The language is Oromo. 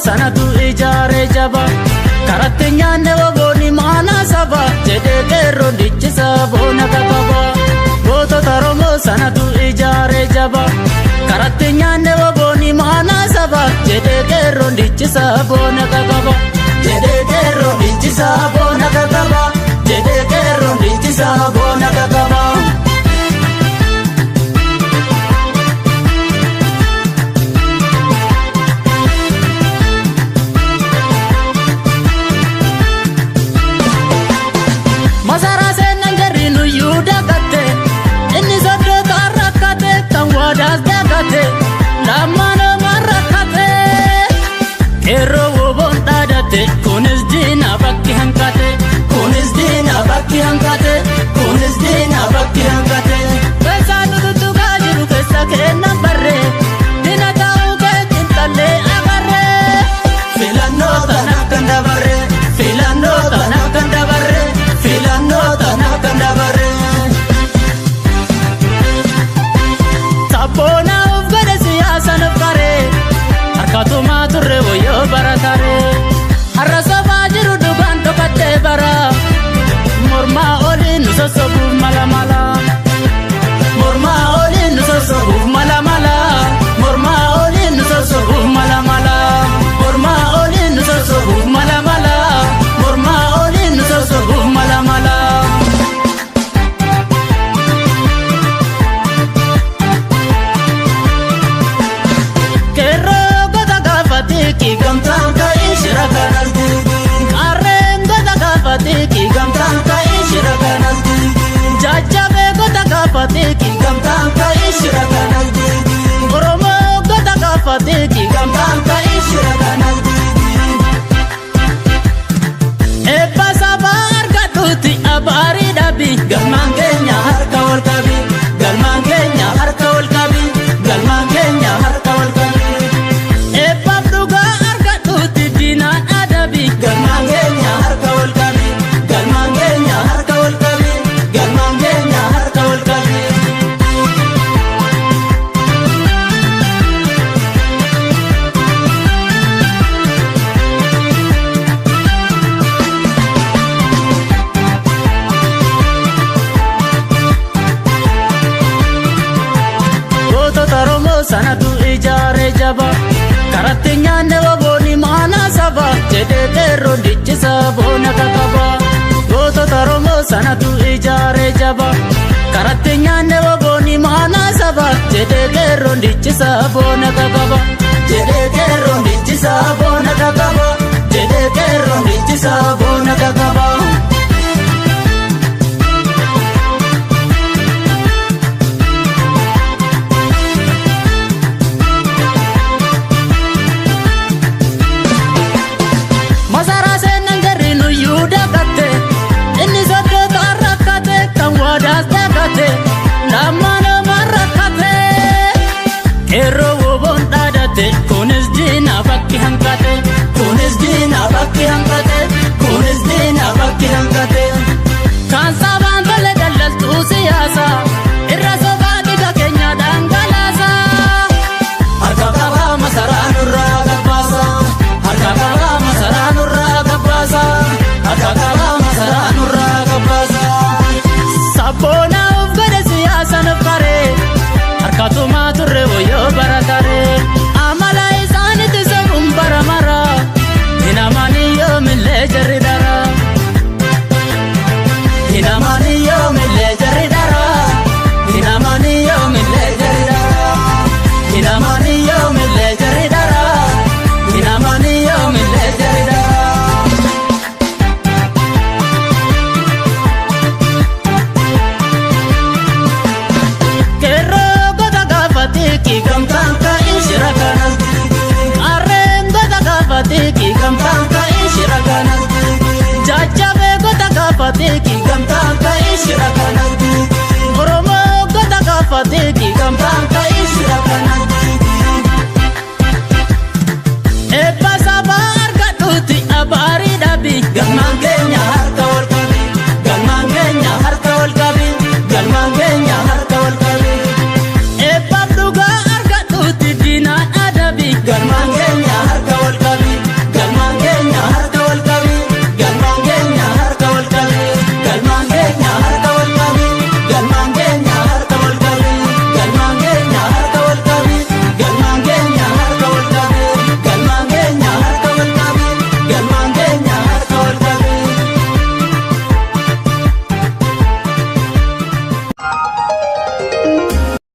Sanatu ijaaree jaba. Karatti nyaanne wobooni maanaa saba jedhee qeerroon dhichisa boona kakaba. Gootota Oromoo sanatu ijaaree jaba. Karatti nyaanne wobooni maanaa saba jedhee qeerroon dhichisa boona kakaba. Jedhee qeerroon dhichisa boona kakaba. Jedhee qeerroon dhichisa boona kakaba. Masaraa seenan jarri nuyyuu dagatte, inni soddoota rakkate, kan waadaas dagate, lammaan homaan rakkate. Qeerroo woboon dhaadate, kunis diina bakki hanqate, kunis diina bakki hanqate, kunis diina bakki hanqate. Keessaa nu tuttuqaa jiru keessa kennan barree, diina ta'uu kee qinxallee agarree. Filannoo tana kan dabarre, filannoo tana kan dabarre, filannoo tana kan dabarre. Sabboona of godhe siyaasaan of qaree, harkatumaa turre wayyoo barataree. Har'a sobaa jiru dhugaan dhokattee bara, mormaa oliin nu sossobuuf mala mala. Mormaa oliin nu sossobuuf mala mala. Mormaa oliin nu sossobuuf mala mala. Mormaa oliin nu sossobuuf mala mala. Mormaa oliin nu sossobuuf mala mala. Qeerroo goota gaafatiki gamtaan ka'ii shira kanas diigi. Qarreen goota gaafatiki gamtaan ka'ii shira kanas diigi. Jajjabee goota gaafatiki gamtaan ka'ii shira kanas diigi. Oromoo goota gaafatiki gamtaan ka'ii shira kanas diigi. Eebba sabaa argadhuuti abaarii dhabi, galmaan keenya harka wal qabi, galmaan keenya harka wal qabi, galmaan keenya harka wal qabi. Eebbaaf dhugaa argadhuuti diinaan adabi, galmaan keenya harka wal qabi, galmaan keenya harka wal qabi, galmaan keenya harka wal qabi. Gootota Oromoo sanatu ijaaree jaba. Karatti nyaanne wobooni maanaa saba jedhee qeerroon dhichisa boona kakaba. Gootota Oromoo sanatu ijaaree jaba. Karatti nyaanne wobooni maanaa saba jedhee qeerroon dhichisa boona kakaba. Jedhee qeerroon dhichisa boona kakaba. Jedhee qeerroon dhichisa boona kakaba. Masaraa seenan jarri nuyyuu dagatte, inni soddoota rakkate, kan waadaas dagate, lammaan homaan rakkate. Qeerroo woboon dhaadate, kunis diina bakki hanqate.